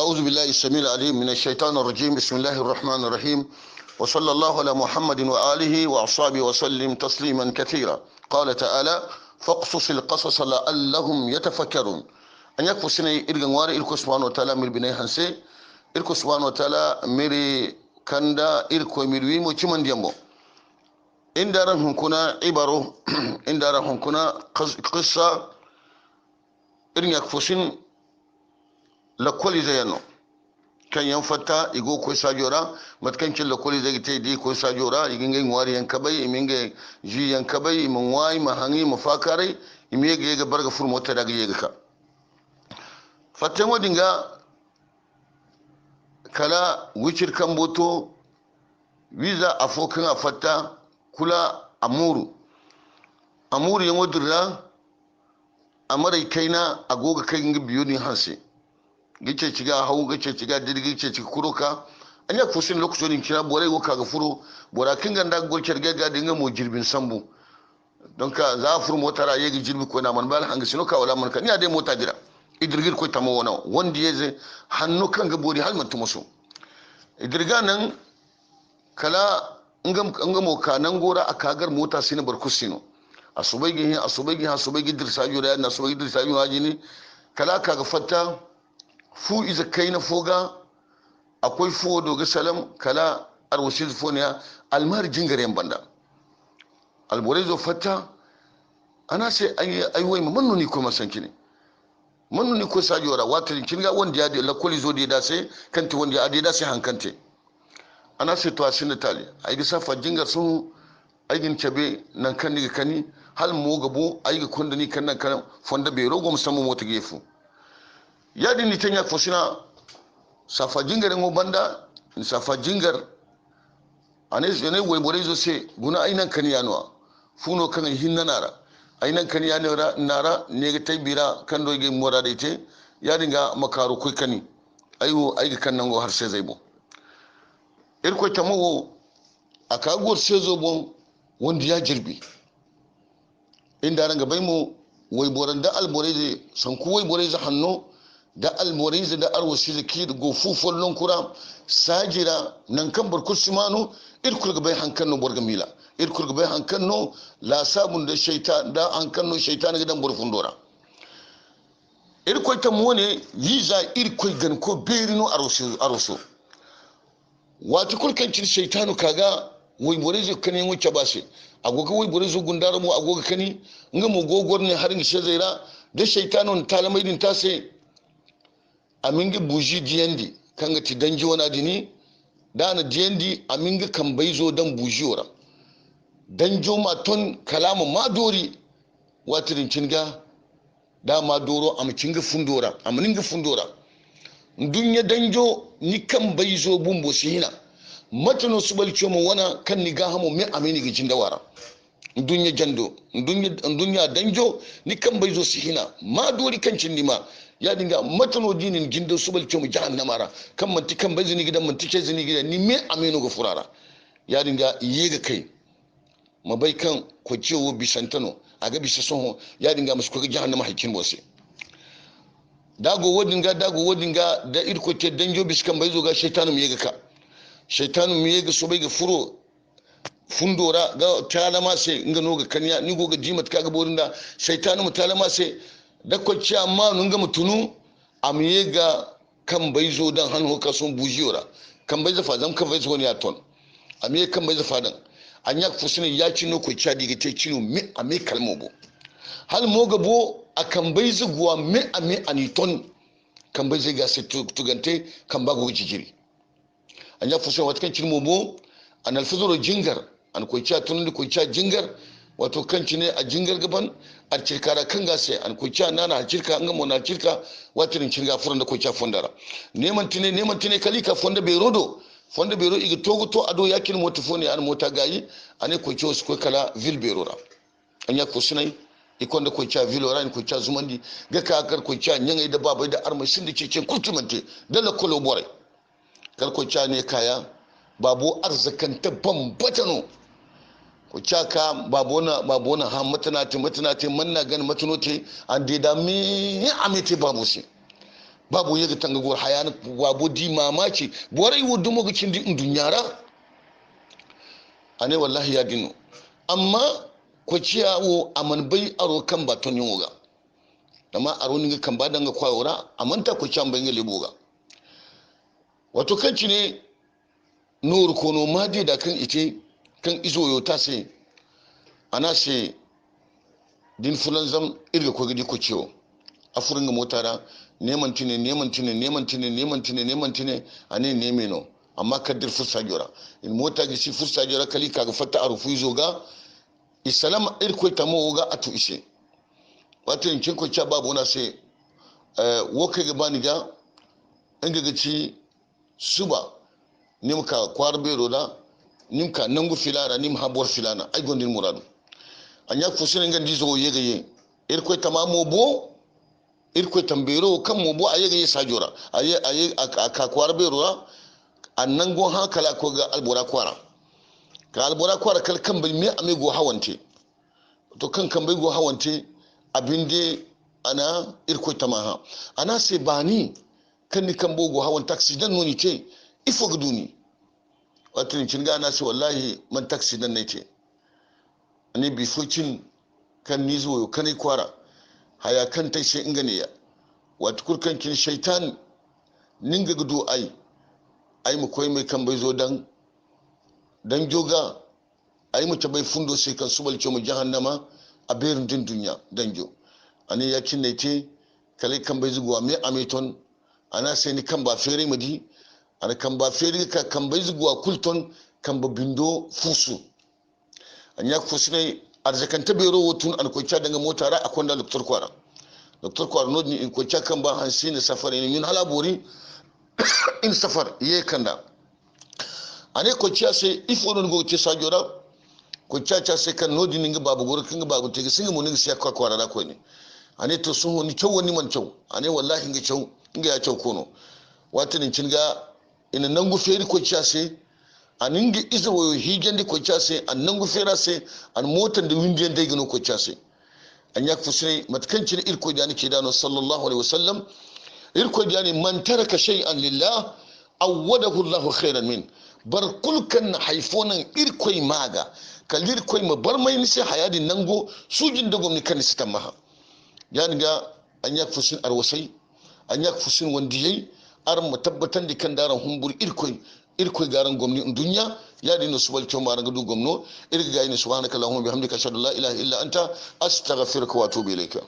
أعوذ بالله السميع العليم من الشيطان الرجيم. بسم الله الرحمن الرحيم، وصلى الله على محمد وآله وأصحابه وسلم تسليما كثيرا. قال تعالى: فاقصص القصص لعلهم يتفكرون. أن يكفو سنة إرغن واري إلكو سبحانه وتعالى مير بني هنسي إلكو سبحانه وتعالى ميري كندا إلكو ميرويمو چمن ديامو. إن دارن هنكونا عبارو إن دارن هنكونا قصة إرن يكفو سن lakwali zai yano kan yan fatta igo ko sajora matkancin lakwali zai te di ko sajora igin ga ngwari yan kabai imin ji yan kabai imin wai mahangi mafakare imi ga ga barga fur mota daga yega ka fatten wadinga kala wicir kan boto visa afokan afatta kula amuru amuru yan wadurra amarai kaina agoga kai biyo ni hanse gice ciga hau gice ciga dirgi gice ciga kuroka an ya kusin lokacin kira bore go kaga furo bora kin ganda golcer ga dinga mo jirbin sambu donc za furu mota ra yegi jirbi ko na man bal hanga sino ka wala man ka ni ade mota dira idirgir ko tamo wona wondi yeze hannu kan ga bori hal man tumuso idirga nan kala ngam ngamo ka nan gora akagar mota sino barkusino asubai asubai asubai dirsa jura na asubai dirsa jura jini kala kaga fatta fu iza kai na foga akwai fuwo doga salam kala arwasil foniya almar jingaren banda albore zo fatta ana sai ai wai mannu ni ko masanki ne mannu ni ko sajora wata kinga wanda ya la koli zo da sai kanta wanda ya da sai hankante ana sai to asin tali ai ga safa jingar sun aigin cabe nan kan ni kani hal mo gabo ai ga kundani kan nan kan fonda be rogo musamman mota gefu yadin ni tanya fosina safa jingar ngo banda ni safa jingar ane ne wai bore zo se guna ainan kan yanuwa funo kan hinna nara ainan kan yanura nara ne ga taibira kan doge mora da ite yadin ga makaro kai kani ayo ai ga kan nan go har sai zai bo irko tamo aka gor sai zo bon wanda ya jirbi inda ran ga bai mu wai boran da alboreze sanku wai boreze hanno da almoriza da arwasi da ki go fufon non kura sajira nan kan barkur simano irkul ga bai hankan no borga mila irkul ga bai hankan no la sabun da shaitan da hankan no shaitan ga dan burfun dora irkul ta mone yiza irkul gan ko berino arwasi arwaso wati kulkan cin shaitanu kaga wai borizo kane wuce ba sai agoga wai borizo gundaro mu agoga kani nga mu gogor ne har ngi shazaira da shaitanun talamai din ta sai aminga buji diyendi kanga ti danji wana dini dana diyendi aminga kan baizo dan buji ora danjo ma ton kalamu ma dori watirin cinga da ma doro am cinga fundora am ninga fundora dunya danjo ni kan baizo bumbo sihina matano subal chomo wana kan ni gahamo me amini ga jinda wara dunya jando dunya dunya danjo ni kan baizo sihina ma dori kan cindima ya dinga matano dinin gindo subal chomu jahannamara kan manti kan bai zini gidan manti ke zini gidan ni me aminu ga furara ya dinga yega kai mabai kan ko ciwo bisantano aga bisa soho ya dinga musu ko jahannama hakin bose dago wodinga dago wodinga da irko te danjo biskan bai zo ga shaytanu mu yega ka shaytanu mu yega so bai ga furo fundora ga talama sai inga no ga kanya ni go ga jimat kaga borinda shaytanu mu talama sai da kwaci amma nun ga mutunu amiye ga kan bai zo dan hannu ka sun bujiyora kan bai zafa zan kan bai zo ne aton amiye kan bai zafa dan an ya fusune ya ci no kwaci diga te cino me ame kalmo bo hal mo ga bo a kan bai zuguwa me ame aniton kan bai zai ga sai tugante kan ba go jijiri an ya fusune wata kan cino bo an alfuzuro jingar an kwaci tun da kwaci jingar wato kanci ne a jingar gaban a cirkara kan gase an kuciya nana a cirka an gamo na cirka watirin cirga furan da kuciya fondara neman tine neman tine kalika fonda berodo fonda bero iga togo to ado yakin mota fone an mota gayi ane kuciya su ko kala vil berora an ya kusunai ikon da kuciya vilora an kuciya zumandi ga ka kar kuciya nyangai da babai da armai sun da cece kurtumante dalla kolo bore kar kuciya ne kaya babu arzakanta bambatano ko caka babona babona ha matanati matanati manna gan matanote an de da mi amete babu si Babu yaga tanga gor hayana wabo di mamaki borai wo dumo ga cindi dunyara ane wallahi ya dinu amma ko ciya wo aman bai aro kan ba ton yoga amma aro ninga kan ba danga kwayora amanta ko ciya bai ngale boga wato kanci ne nur kono madi da kan ite kan izo yo ta se ana se din fulan zam irga ko gidi ko ciwo afurin ga motara neman tine neman tine neman tine neman tine neman tine ane neme no amma kaddir fursa jora in mota gi si fursa jora kali kaga fatta aru fuizo ga isalama irko tamo ga atu ise wato in kin ko cha babu na se woke ga bani ga inga ga ci suba nimka kwarbe roda nimka nangu filara nim habor filana ay gondin muradu anya fusina ngan dizo yega ye irko tamamo bo irko tambero kan mo bo ayega ye sajora aye aye aka kwarbe roda annan gon hankala ko ga albora kwara ka albora kwara kal kan bai me ame go hawante to kan kan bai go hawante abinde ana irko tamaha ana se bani kan ni kan bogo hawan taxi dan noni te ifo guduni wato ni cinga ana se wallahi man taxi dan ne te ani bi focin kan ni zo kan ni kwara haya kan tai sai ingane ya wato kurkan kin shaitan ninga gudu ai ai mu koyi mai kan bai zo dan dan joga ai mu ta bai fundo sai kan subalce mu jahannama a berin din dunya dan jo ani ya kinne te kale kan bai zuguwa me ameton ana sai ni kan ba fere madi ana kan ba fere ka kan bai zuguwa kulton kan ba bindo fusu an ya fusu ne arzakanta bero wotun an ko cha daga mota ra akonda doktor kwara doktor kwara no ni ko cha kan ba hansi ne safari ni min hala bori in safar ye kanda ane ko cha sai ifo non go te sajora ko cha cha sai kan nodi ninga babu gor kinga babu te singa mo ninga siya kwara da ko ni ane to sun ni chaw woni man chaw ane wallahi nga chaw nga ya chaw kono wata ni cinga ina nangu feri ko cha sai aninga izo woyo hijandi ko cha sai an nangu fera sai an motan da windiyan dai gano ko cha sai an yak fusne matkancin irko da ni ke dano sallallahu alaihi wasallam irko da ni man taraka shay'an lillah awwadahu Allahu khairan min bar kulkan haifonan irkoi maga kalir koi ma bar mai nisi hayadin nango sujin da gwamni kan sitan maha yani ga an yak fusin arwasai an yak fusin wandiyai ar mu tabbatan da kan daren humbur irkoi irkoi garan gwamni dunya ya dinu subal choma ran gudu gwamno irga ga ni subhanaka allahumma bihamdika ashhadu an la ilaha illa anta astaghfiruka wa atubu ilayka.